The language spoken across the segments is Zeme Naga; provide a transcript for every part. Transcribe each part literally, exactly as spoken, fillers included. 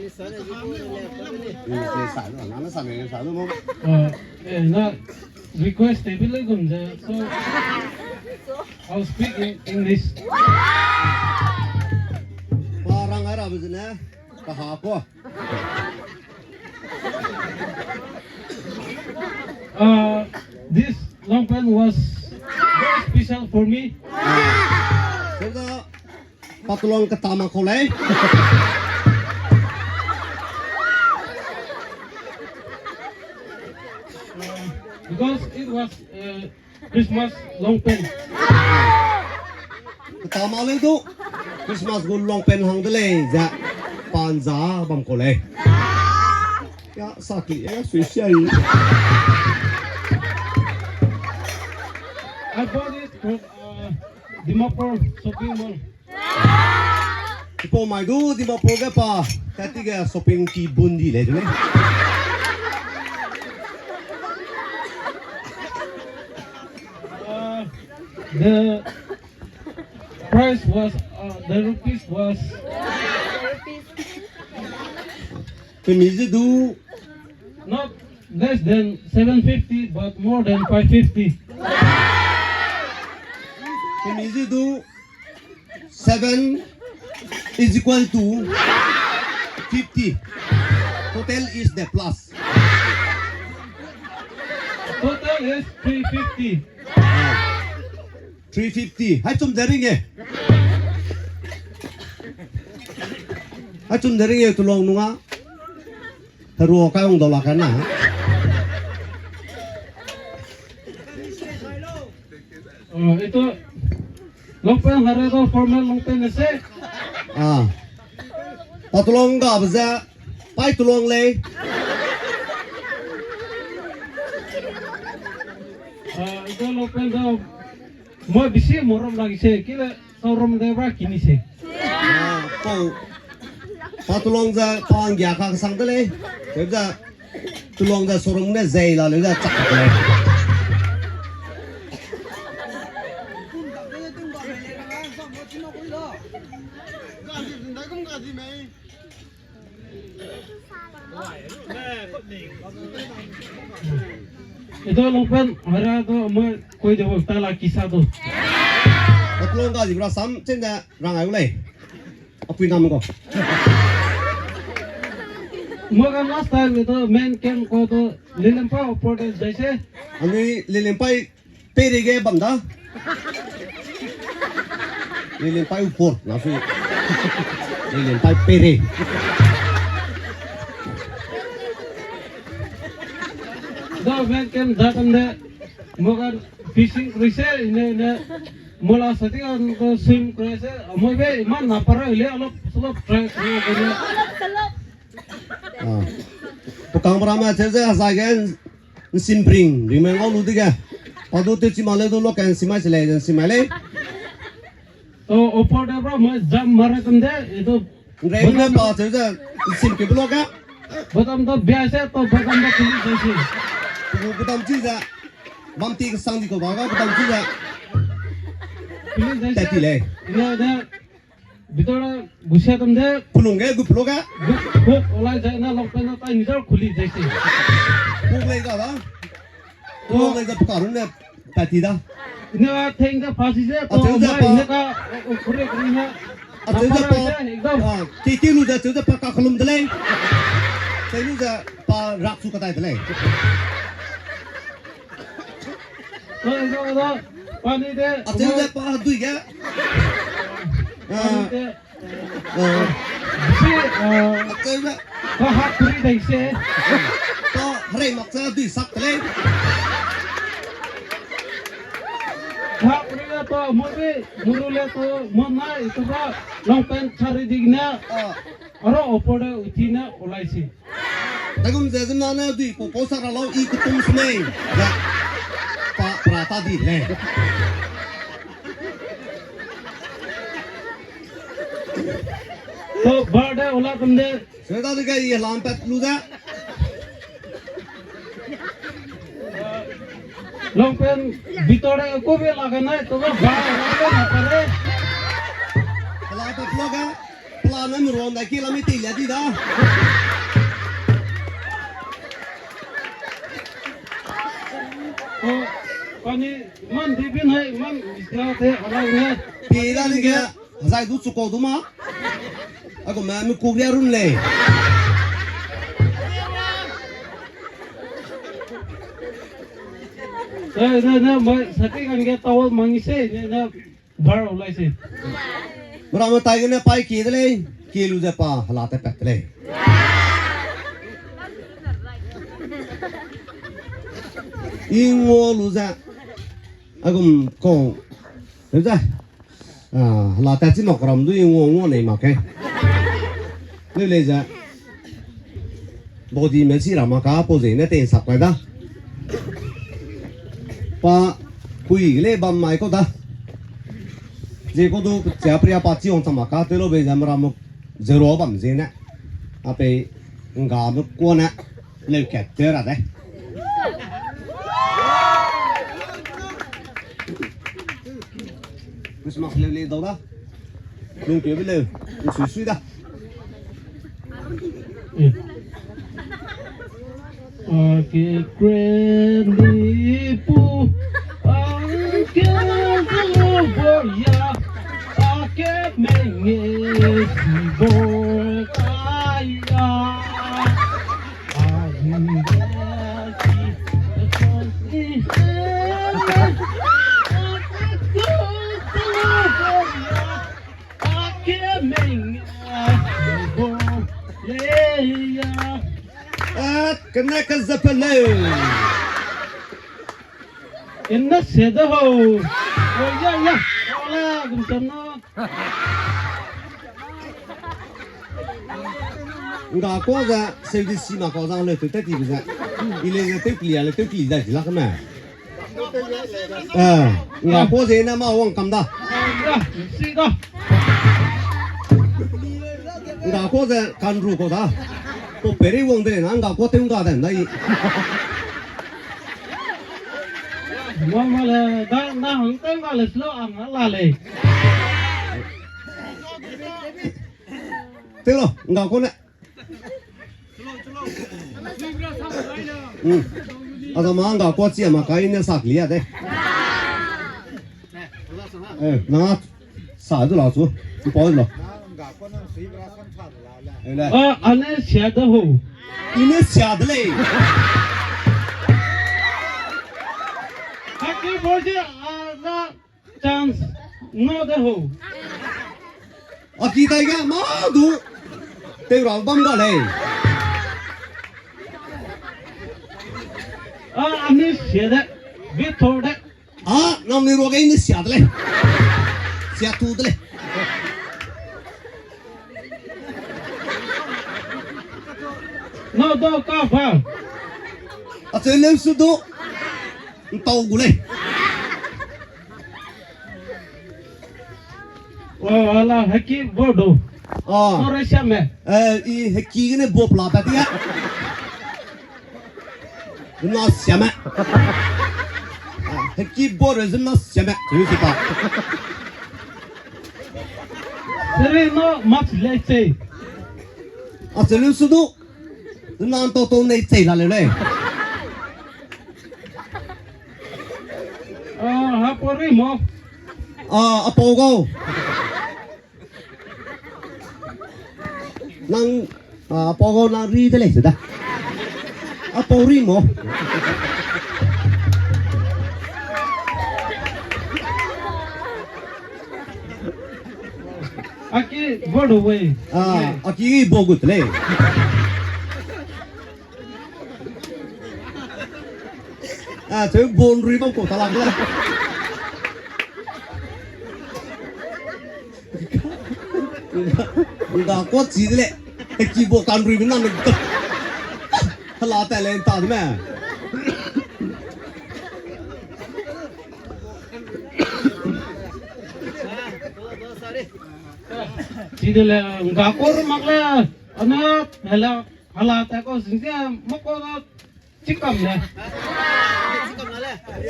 Uh, eh, na request table gum ze, so I'll speak in English. Pa rang ara bu zene, ka ha ko. Uh, this long pant was very special for me. Ah, so the Patulong kata ma kau lei. Uh, because it was uh, Christmas long pant. Kata ma lei du. Christmas gu long pant hang de lei ze. Panza bam kau lei. Ya, saki, ya, sui siai. I bought it from uh, Dimapur shopping mall. Chipau mai du Dimapur ge pa, tati ge shopping ki bun di lei de lei. Uh, the price was, uh, the rupees was Pe mi ze du. Not less than seven fifty, but more than five fifty. Pe mi ze du. Seven is equal to fifty. Total is the plus. Total is three fifty. Ah. Three fifty. Hai chum ze ring e. Hai chum ze ring e, Tulong nung a. Heru kai hung dau la ka na. Uh, ito, long pant hare do formal long pant se. Ah. Pa Tulong ga be ze, pai Tulong lei. Uh, ito long pant do, mo bisi morom lagi se, kile. Showroom de ba kini se. Ah, pau. Pa Tulong ze pa nggia ka sang de lei. Teu ze Tulong ze showroom ne zei la leu ze chak de lei. Ito long pant, hara do mo koi de bo ta la kisa do. Pa Tulong ga di bra sam chen de rang ai u lei. Apui nam ko. Mo ga last time ito men camp ko to Lilimpa opor de jai se. Ani Lilimpa Pere ge bam da. Lilimpai upor, na sui. Lilimpai pere. Da men kem da kam de. Moga fishing krise ine ine. Mola sati an ko swim krise. Amoi be iman na para ile alok salok try krise. Ah. Pekang para ma cheze hazai gen. Nsimpring, ringme ngau lu dege. Pa du tewchi ma leu du loken simai se lei, nsimai lei. O, opor de bra, mo jam mara kam de, e du. Nrei ne pa cheu ze, nsim ke block a. Badam da bia se, to badam da kuli jai se. Pu badam chi ze. Bam ti ke sang di ko ba ga badam chi ze. Kuli jai se. Tati lei. Ina de. Bitor gusia kam de. Pulung ge, gu pulung ge. Gu, gu, olai jai na long pen na tai ni jar kuli jai si. Gu lei ga da. Gu lei ga paka run ne pati da. Ina theng ga pasi je, to mai ne ka, o, o, kure, kure ne. A cheu ze pa. Ekdam. Ah, ki, ki lu ze cheu ze pa ka kalum de lei. Cheu lu ze pa rak su ka tai de lei. Pani de. A cheu ze pa dui ge. Pani de. Ah. Si, ah, a cheu ze. Pa hak kuri dai se. Pa herei mak ze dui sak te lei. Hak kuri le pa mo de, muru le to mo nai to ba long pen chari digne. Ah. Aro opor de uti ne olai si. Dagum ze zimna ne dui po po sak ra lau i kutum sumei. Ya. Pa, pra ta di le. To bar de ola kum de. Seta de ga i lam pat lu da. Long pen bitor de ko be la ga nai to ba bar de na pare. Lam pat lu ga. Ana mi ron da ki la mi tei lia di da. O, kani man di bin hai, man sia te, ala ne. Pi da ni ge, zai du chuko du ma. Agu ma mi kuk lia run lei. Eh, ne, ne, mai, saki kan ge tawal mangi se, ne, ne. Bar au lai se. Meramme tai gene pai kie de lei, kie lu ze pa hela te pat de lei. I ngua lu ze, agum kau, lu ze, ah, hela te chi mak ram du i ngua ngua nei mak ke. Leu lei ze. Body me si ra ma ka pau ze ne tei sak kai da. Pa kui le bam mai kau da. Ze kau du ze apria pa chi wang cham ma ka te lo be ze meramme ze ro bam ze ne. Apei nga me kua ne leu kat te ra de. Christmas leu le dau da. Lungkeube leu, nsui sui da. Ake kreni pu, ake zelo boya, ake menge si bo kaya. Eh, kena ka zapale. Kena se da ho. Oh, ya, ya. Hola, gum cham na. Nga kua ze, seudi si ma kau zang le, tu te ti be ze. I le ze, tew pli a le, tew pli da, ji la kena. Eh, nga kua ze ne ma wang kam da. Nga kua ze kanru kau da. Ko peri wang de na, nga kua tew nga de na i. Wang ma le, da, na hang tew nga le, slo ang la le. Tew lo, nga kua ne. Hmm. Azama nga kua chi a ma kai ne sak lia de. Eh, na sa du la su. Pau lo. Eh, le. Ah, ane sia da ho. Ine sia de lei. Haki bo je, ah, na Chance, no de ho. A ki tai ga ma du. Tew ra bam ga lei. A, a mi sia de. Victor de. A, nang ni ruage ni sia de lei. Sia tu de lei. No do ka ba. A che leu su du. Ntau gu lei. Wa, ala, heki bo do. Ah. Ore siame. Eh, i heki gene bo pla ta dia. Na siame. Ah, heki bo re na siame. Tu si pa. Sere no mach le che. A che lu su du. Nan to to nei chei la le lei. Ah, a pau ri mo. Ah, a pau gau. Nang, ah, a pau gau nang ri de lei se da. A pau ri mo. Aki bo do wei. Ah, aki bo gut lei. Ah, cheu bon rui bam ko ta lang la. Nga kua chi de lei. Ki bo kan rui bam na. Hala ta lei ta de me. Chi de lei, nga kua ru mak lei. Ana, hala, hala ta ko sing sia, mo ko da. Chikam le.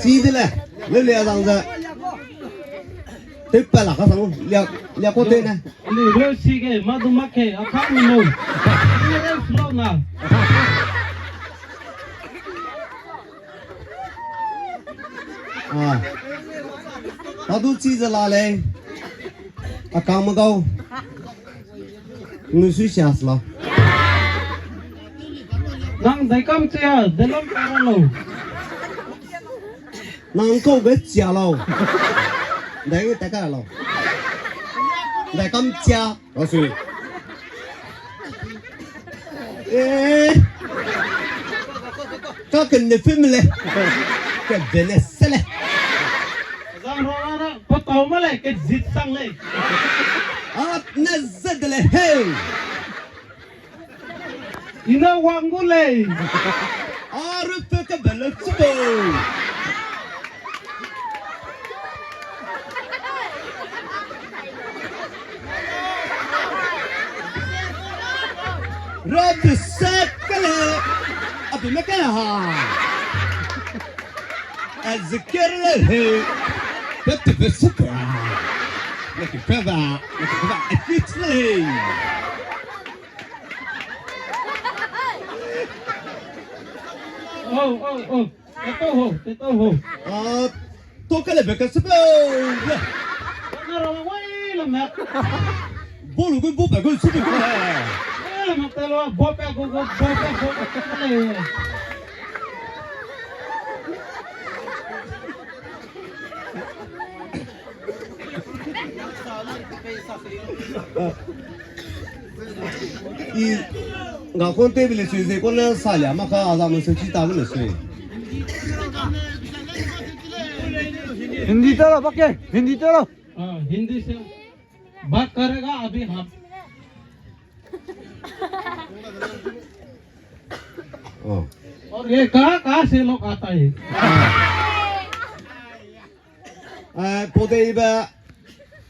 Chi de le. Le le azang ze. Tew pa la ka sang, lia, lia ko tew ne. Ni reu si ge, ma du mak ke, a kang me no. Ni reu slow na. Ah. Adu chi ze la lei. A kang me gau. Ngu sui sia sla. Nang dai kam chia, de lam ka ra lo. Nang kau ge chia lau. Dai ge ta ka lau. Dai kam chia. Asui. Eh. Ka ken ne film le. Ke bene sele. Zang ro ra ra, pa kau ma le, ke zit sang le. At ne zet le, hey. Ina wang gu lei. Aru pe ke bele chibo. Rabi sekele. Abi me ke ha. Azikir le he. Pe te pe suka. Leki pe ba. Leki pe ba. Ekit le. Oh, oh, oh. Teto ho, teto ho. Ah, to kele be ka sebe. Na ra wai la me. Bolu gu bo pe gu sebe gu. Wai la me te lo, bo pe gu gu, bo pe gu gu. I, nga kon te bile sui ze kon le salia ma ka aza mo se chi ta bile sui. Hindi te lo, bakke, Hindi te lo. हाँ, हिंदी से बात करेगा अभी हम। Oh. और ये कहाँ, कहाँ से लोग आता है? Ah. Eh, podei be,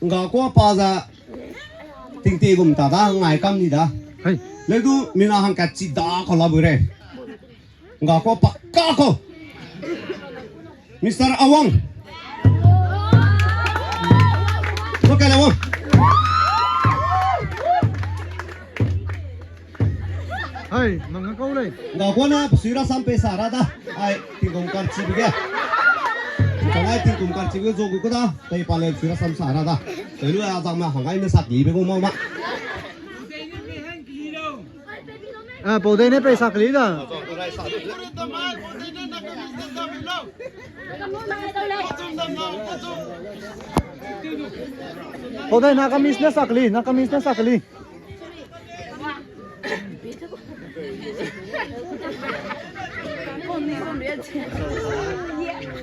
nga kua pa za, tingti gum ta da, ngai kam ni da. Hei. Ledu, mina hang ka chi da ko la bu re. Nga kua pa, ka ko. Mister Awang. Lo ka le Awang. Hai, nang kau lei. Nga kua na, sui ra sam pe sa ra da. Ai, tingkum kar chi bige. Kangai tingkum kar chi bige zo gu ku da. Tei pa le sui ra sam sa ra da. Tei lu a zang ma hangai ne sak li be gu mau ma. Ah, podei ne pe sak li da. Podei na kamis ne sak li, na kamis ne sak li.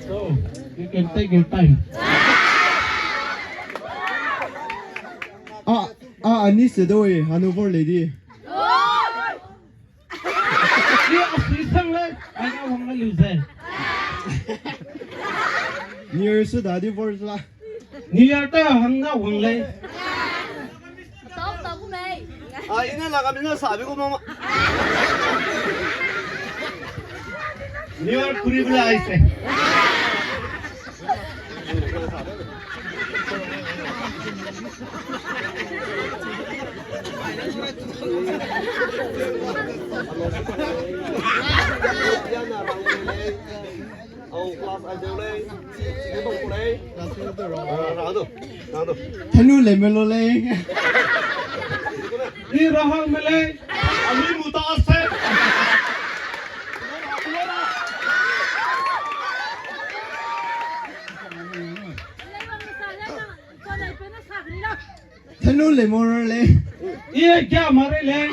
So, you can take your time. Ah, ah, ani se doi, hanu vor lady. Ni a sui sang le, ai na wang le lu ze. Ni er su da di vor la. Ni er ta hang na wang lei. Tau, tau gu mei. Ah, ina la ka mina sa bi gu mama. Ni er kuri bla ai se. Au, class ai deu lei. Ni bang ku lei. Ah, ra du. Ra du. Thanu le me lo lei. Ni ra hang me lei. Ami mu ta se. Thanu le mo re lei. Ie kia ma re lei.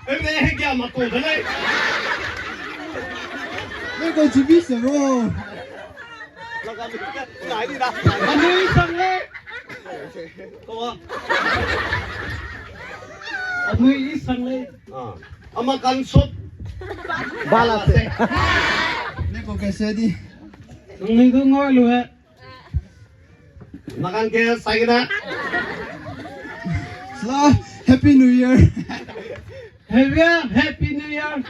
Ebe he kia ma ko de lei. Me ko chibi se mo. Anui sang lei. Ko wa. Anui sang lei. Ah. Ama kan sop. Bala se. Ne ko kaise di. Nang ni du ngoi lu he. Makan ke sai kena. Sla, Happy New Year. Happy, Happy New Year.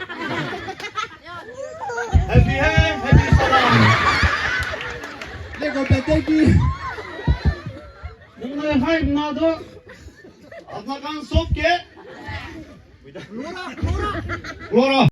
Happy hai, happy salam. Lego bete ki. Hai na du. Apna kang sop ke. Lora,